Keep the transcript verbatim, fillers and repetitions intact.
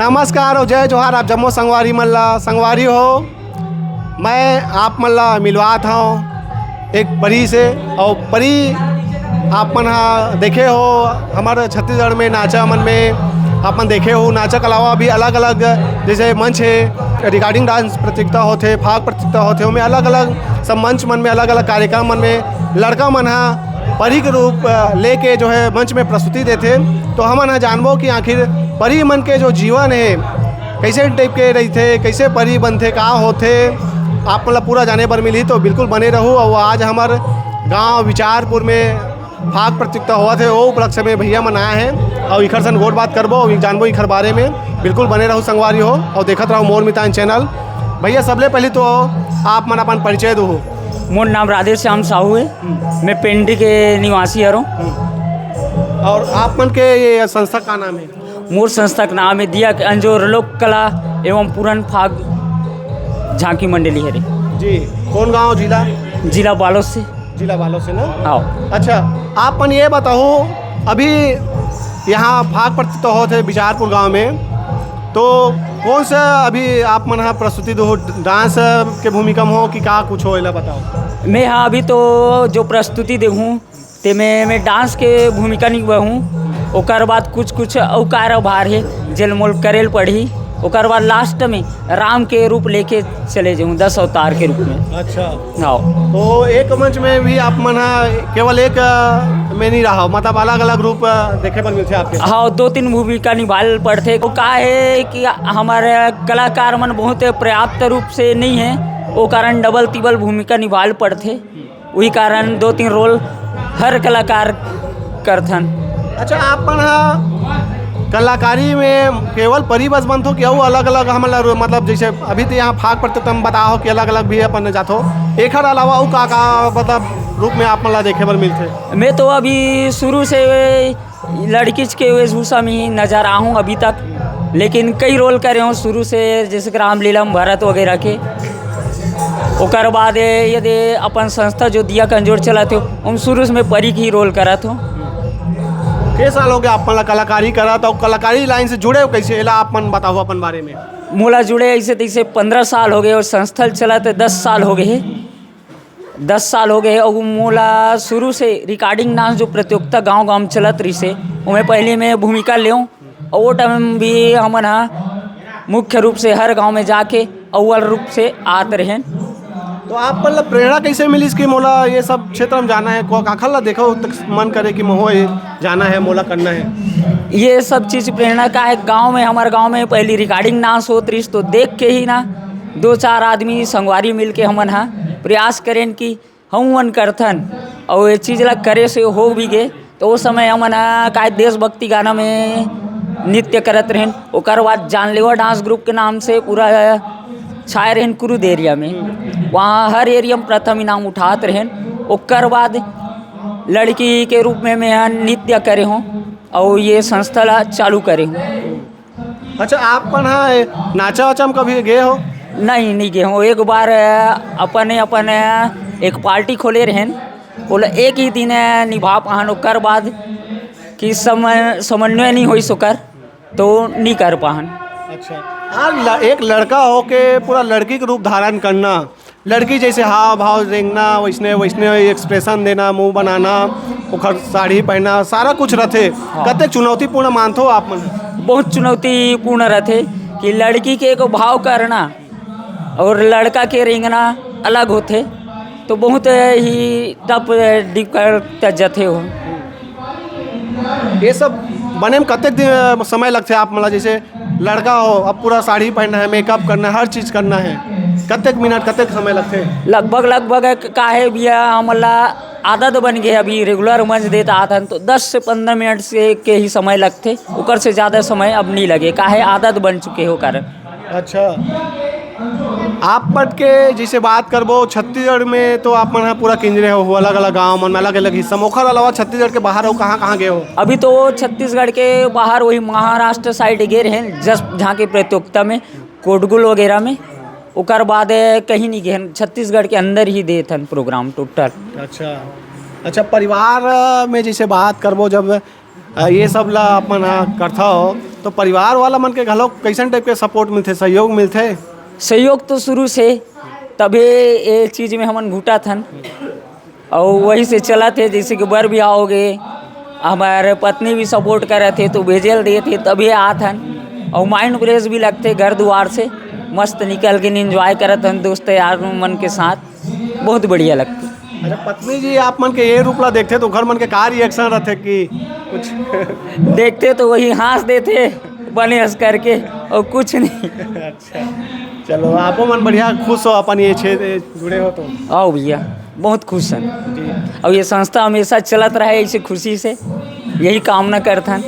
नमस्कार अउ जय जोहार आप जम्मो संगवारी मन ला। संगवारी हो, मैं आप मन ला मिलवात हौं एक परी से। अउ परी आप मन हा देखे हो, हमर छत्तीसगढ़ में नाचा मन में आप मन देखे हो, नाचा के अलावा भी अलग-अलग जैसे मंच हे, recording dance प्रतियोगिता होथे, फाग प्रतियोगिता होथे, ओमे अलग-अलग सब मंच मन में, अलग-अलग कार्यक्रम मन में लड़का मन हा परी के रूप, अ, लेके जो है मंच में प्रस्तुति देथे। तो हमन ह जानबो कि आखिर परी मन के जो जीवन हे, कइसे type के रहिथे, कइसे परी बनथे, का होथे, आप मन ला पूरा जाने बर मिलही। तो बिल्कुल बने रहू। अउ आज हमर गांव विचारपुर में फाग प्रतियोगिता होवत हे, ओ उपलक्ष्य में भैया मन आए हे अउ इखर सन गोठ बात करबो अउ जानबो इखर बारे में। बिल्कुल बने रहू संगवारी हो अउ देखत रहू मोर मितान channel। भैया, सबले पहले तो आप मन अपन परिचय दो। मोर नाम राधेश्याम साहू हे। हम्म। मैं पेंडी के निवासी हरों। हम्म। अउ आप मन के ये संस्था का नाम हे? मोर संस्था के नाम हे दिया के अंजोर लोक कला एवं पुरन फाग झांकी मंडली हरे। जी, कौन गांव, जिला? जिला बालोद से। जिला बालोद से ना? हाँ। अच्छा, आप मन ये बताओ, अभी यहाँ फाग प्रतियोगिता होत हे बिचारपुर गांव में, तो कौन सा अभी आप मन हा प्रस्तुति दो, dance के भूमिका में हो कि का कुछ हो, एला बताओ। मैं हाँ अभी तो जो प्रस्तुति देहूँ तेमे मैं dance के भूमिका निभाहूँ। ओकर बाद कुछ कुछ अउ कारोबार हे जेल मोल करेल पड़ही। ओकर बाद last में राम के रूप लेके चले जाऊँ दस अवतार के रूप में। अच्छा। हाँ। तो एक मंच में भी आप मन हा केवल एक, अ, में नहीं रहा, मतलब अलग-अलग रूप, अ, देखे बर मिलथे आपके? हाँ, दो तीन भूमिका निभाल पड़थे। वो का हे कि हमर कलाकार मन बहुत पर्याप्त रूप से नहीं हे, वो कारण double तिबल भूमिका निभाल पड़थे। उही कारण दो तीन role हर कलाकार करथन। अच्छा, आप मन हा कलाकारी में केवल परी बस बनथो कि अउ अलग-अलग हमन ला रो-, मतलब जैसे अभी तो यहाँ फाग प्रतियोगिता में बताओ कि अलग-अलग भी अपन जाथो, एखर अलावा अउ का-का मतलब रूप में आप मन ला देखे बर मिलथे? मैं तो अभी शुरू से लड़किच के वेशभूषा में ही नजर आहूँ अभी तक, लेकिन कई role करे हूँ शुरू से, जैसे कि रामलीला में भरत वगैरह के। ओकर बाद यदि अपन संस्था जो दिया कंजोर चलत हो, हम शुरू से मैं परी के ही role करत हूँ। के साल हो गया आप मन ला कलाकारी करत, अउ कलाकारी line से जुड़े हो कैसे, एला आप मन बताओ अपन बारे में। मोला जुड़े ऐसे तैसे पंद्रह साल हो गए और संस्था चलत दस साल हो गए हे। दस साल हो गए हे और मोला शुरू से recording dance जो प्रतियोगिता गांव-गांव में चलत रहिसे, ओमे पहले मैं भूमिका लेऊं और वो time भी हमन हा मुख्य रूप से हर गांव में जाके अव्वल रूप से आत रहेन। तो आप मन ला प्रेरणा कैसे मिलिस कि मोला ये सब क्षेत्र में जाना है? को-, काखर ला देखो तक मन करे कि मोहो ये जाना है, मोला करना है? ये सब चीज प्रेरणा का है, गांव में, हमारे गांव में पहली recording dance होत रहिस, तो देख के ही ना दो चार आदमी संगवारी मिल के हमन हा प्रयास करेन कि हमन करथन, अउ ये चीज ला करे से हो भी गे। तो उस समय हमन ह काय देशभक्ति गाना में नृत्य करत रहेन। ओकर बाद जानलेवा dance group के नाम से पूरा छाए रहेन कुरुद area में, वहाँ हर area में प्रथम इनाम उठात रहेन। ओकर बाद लड़की के रूप में मैं ह नृत्य करे हों अउ ये संस्था ला चालू करे हों। अच्छा, आप मन ह नाचा वाचा में कभी गे हो? नहीं, नहीं गे हों। एक बार, अ, अपने, अपन, अ, एक party खोले रहेन, ओला एक ही दिन, अ, निभा पाहन, ओकर बाद कि समय, समन्वय नहीं होइस ओकर, तो नहीं कर पाहन। अच्छा, हाँ, ल-, एक लड़का होके पूरा लड़की के रूप धारण करना, लड़की जैसे हाव भाव रेंगना, वैसने, वैसने expression देना, मुंह बनाना, ओखर साड़ी पहनना, सारा कुछ रथे। हाँ। कतेक चुनौतीपूर्ण मानथो आप मन? बहुत चुनौतीपूर्ण रथे कि लड़की के एक भाव करना और लड़का के रेंगना अलग होथे, तो बहुत ही tough, difficult जथे हो। ये सब बने में कतेक दिन, समय लगथे आप मन ला? जैसे लड़का हो, अब पूरा साड़ी पहनना है, makeup करना है, हर चीज करना है, कतेक मिनट, कतेक समय लगथे? लगभग, लगभग एक काहे भैया, हमन ला आदत बन गए, अभी regular मंच देत आत हन, तो दस से पंद्रह मिनट से के ही समय लगथे, ओकर से ज्यादा समय अब नहीं लगे, काहे आदत बन चुके हो कारण। अच्छा, आप मन के जैसे बात करबो, छत्तीसगढ़ में तो आप मन ह पूरा किंजरे हो, अलग-अलग गांव मन, अलग-अलग हिस्सा में। ओखर अलावा छत्तीसगढ़ के बाहर अउ कहाँ-कहाँ गए हो? अभी तो छत्तीसगढ़ के बाहर वही महाराष्ट्र side गे रहेन, जस झांकी प्रतियोगिता में, कोडगुल वगैरह में। ओकर बाद कहीं नहीं गए हन, छत्तीसगढ़ के अंदर ही देत हन program total। अच्छा, अच्छा, परिवार में जैसे बात करबो, जब ये सब ला आप मन ह करथव, तो परिवार वाला मन के घलो कइसन टाइप के सपोर्ट मिलथे, सहयोग मिलथे? सहयोग तो शुरू से, तभे ये चीज में हमन घुटत हन, अउ वही से चलत हे। जैसे कि बर बिहाव हो गे, हमर पत्नी भी सपोर्ट करत हे, तो भेजे ल देत हे, तभे आत हन। अउ माइंड फ्रेश भी लगथे घर दुआर से, मस्त निकल के एंजॉय करत हन दोस्त यार मन के साथ, बहुत बढ़िया लगथे। अच्छा, पत्नी जी आप मन के ये रूप ला देखथे, तो घर मन के का रिएक्शन रथे कि कुछ? देखथे तो वही हंस देथे, बने हंस करके, अउ कुछ नहीं। अच्छा, चलो, आपो मन बढ़िया खुश हो अपन ये क्षेत्र जुड़े हो तो। आओ भैया, बहुत खुश हन। जी। अउ ये संस्था हमेशा चलत रहे ऐसे खुशी से, यही कामना करथन।